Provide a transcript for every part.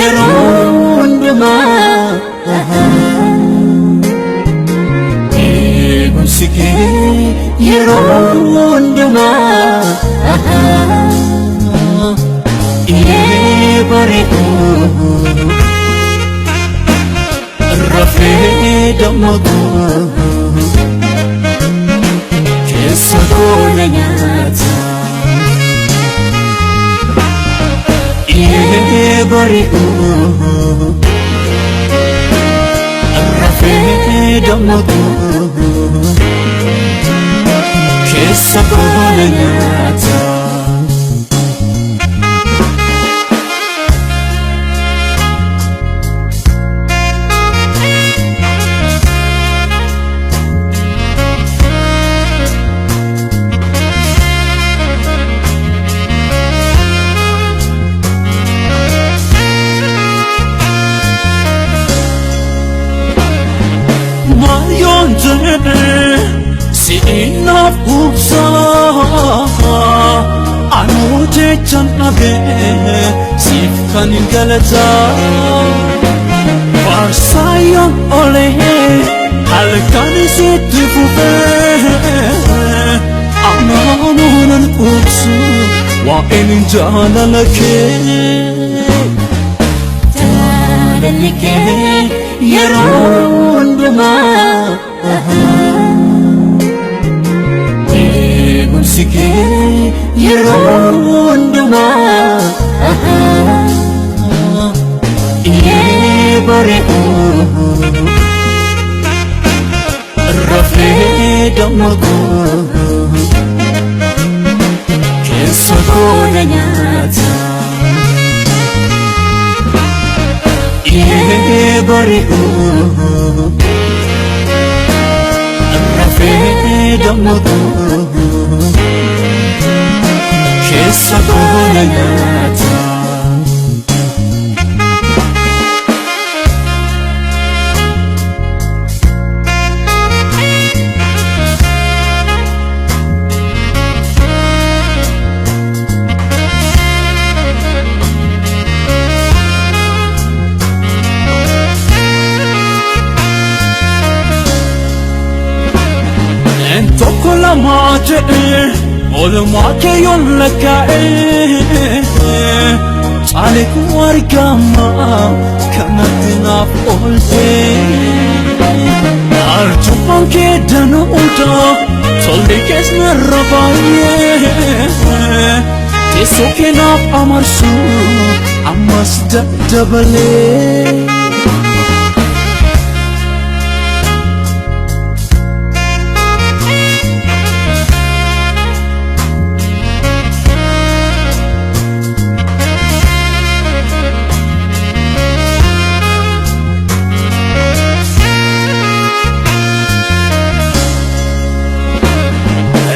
yeroo hundumaa. Eegumsi kee yeroo hundumaa. Ee bari'u rafee dammaqu keessa koo na nyaata. Ee bari'u rafee dammaqu keessa koo na nyaata. Maal jedhe si'inaaf kubsaa anuu jechan dhabee siif kan galataa faarsaayyoon olee halkan sitti fufee anaanuunan qubsu waa'een jaalala kee. Jaalalli kee yeroo hundumaa. Eegumsi kee yeroo hundumaa. Ee bari'u rafee dammaqu keessa koo na nyaata. Ee bari'u rafee dammaqu keessa koo na nyaata. Tokko lama jedhee oolmaa kee yoon lakkaa'e caaleetu argama kanatti naaf oolte. Arjummaan kee danuudha tolli kees narra baay'ee teessoo kee naaf amarsu ammas daddabalee.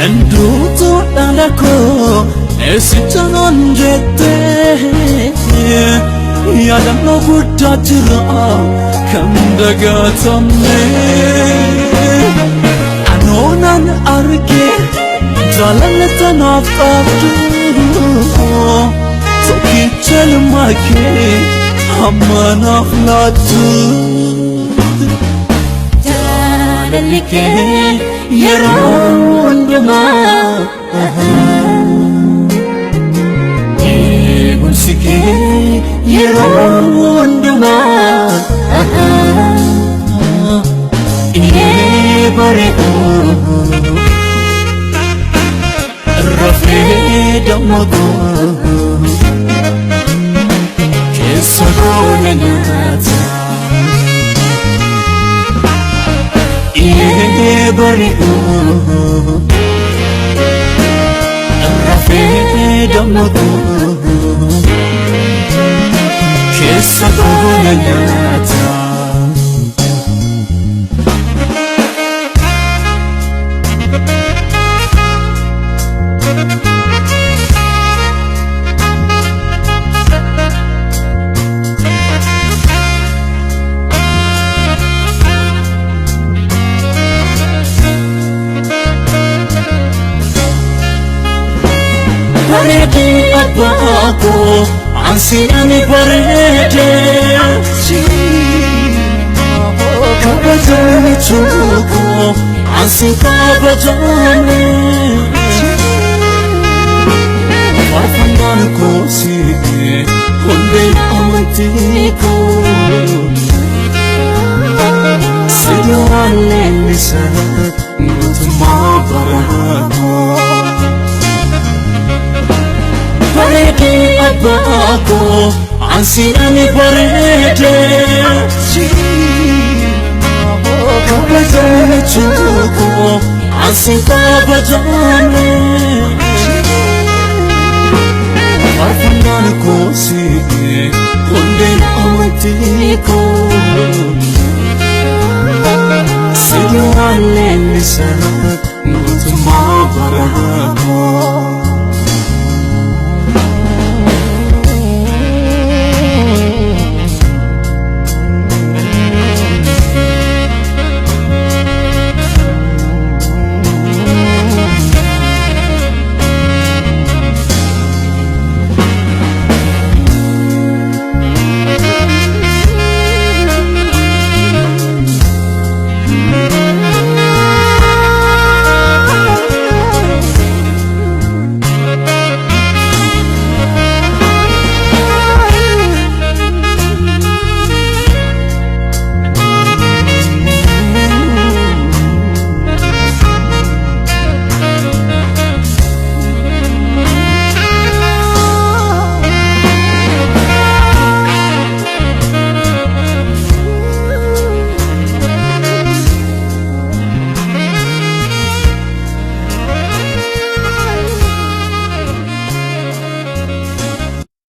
Enduutu dhala koo eessicha naan jettee yaadannoo guddaa jira kan dagatamne. Anoonan arge jaalala tanaaf qabdu tokkicha ilma kee hamma naaf laattu. Jaalalli kee yeroo hundumaa. Eegumsi kee yeroo hundumaa. Ee bari'u rafee dammaqu keessa koo na nyaata. Ee bari'u rafee dammaqu keessa koo na nyaata. Bareedee abbaa koo. Ansi ani bareede kabajamtu koo ansi kabajame. Faarfannaan koo si hundeen amantii koo sidaan leellisa mootummaa bara koo. Bareede abbaa koo ansi ani bareede kabajamtu koo ansi kabajame. Faarfannaan koo si hundeen amantii koo sidaan leellisa mootummaa bara koo.